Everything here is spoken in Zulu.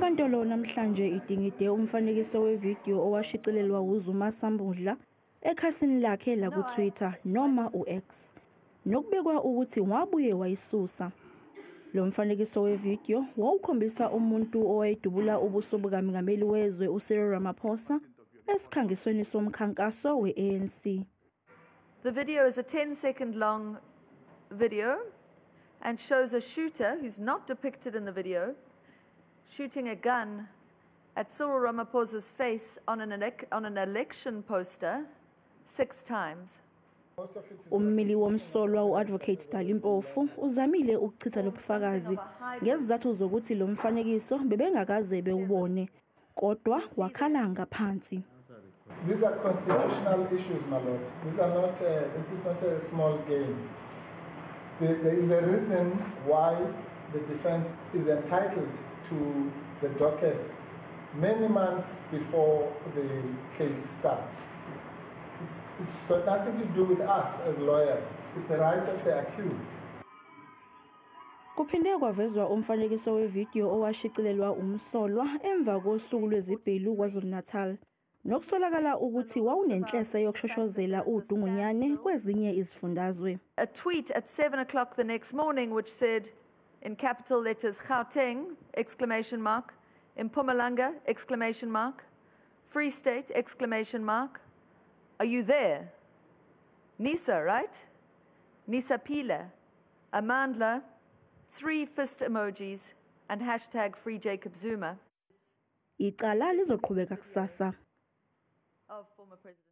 Inkantolo namhlanje idingide umfanekiso wevidiyo owashicilelwa uZuma Sambudla ekhasini lakhe laku-Twitter noma u-X, nokubikwa ukuthi wabuye wayisusa. Lo mfanekiso wevidiyo wawukhombisa umuntu owayedubula ubuso bukaMengameli wezwe uCyril Ramaphosa esikhangisweni somkhankaso we-ANC. The video is a 10-second long video and shows a shooter who's not depicted in the video shooting a gun at Cyril Ramaphosa's face on an election poster six times. Ummeli womsolwa u-Advocate Dali Mpofu uzamile ukuchitha lobufakazi ngezizathu zokuthi lo mfanekiso bebengakaze bewubone, kodwa wakhala ngaphansi. These are constitutional issues, my lord. These are not, this is not a small game. There is a reason why the defense is entitled to the docket many months before the case starts. It's got nothing to do with us as lawyers. It's the right of the accused. Kuphinde kwavezwa umfanekiso wevidiyo owashicilelwa umsolwa emva kosuku lwezibhelu KwaZulu-Natal, nokusolakala ukuthi wawunenhloso yokushoshozela udungunyane kwezinye izifundazwe. A tweet at 7 o'clock the next morning which said in capital letters, "Gauteng, exclamation mark, Mpumalanga, exclamation mark, Free State, exclamation mark, are you there? Nisa, right? Nisaphila, Amandla," three fist emojis, and #FreeJacobZuma. Icala lizoqhubeka kusasa. Of former President.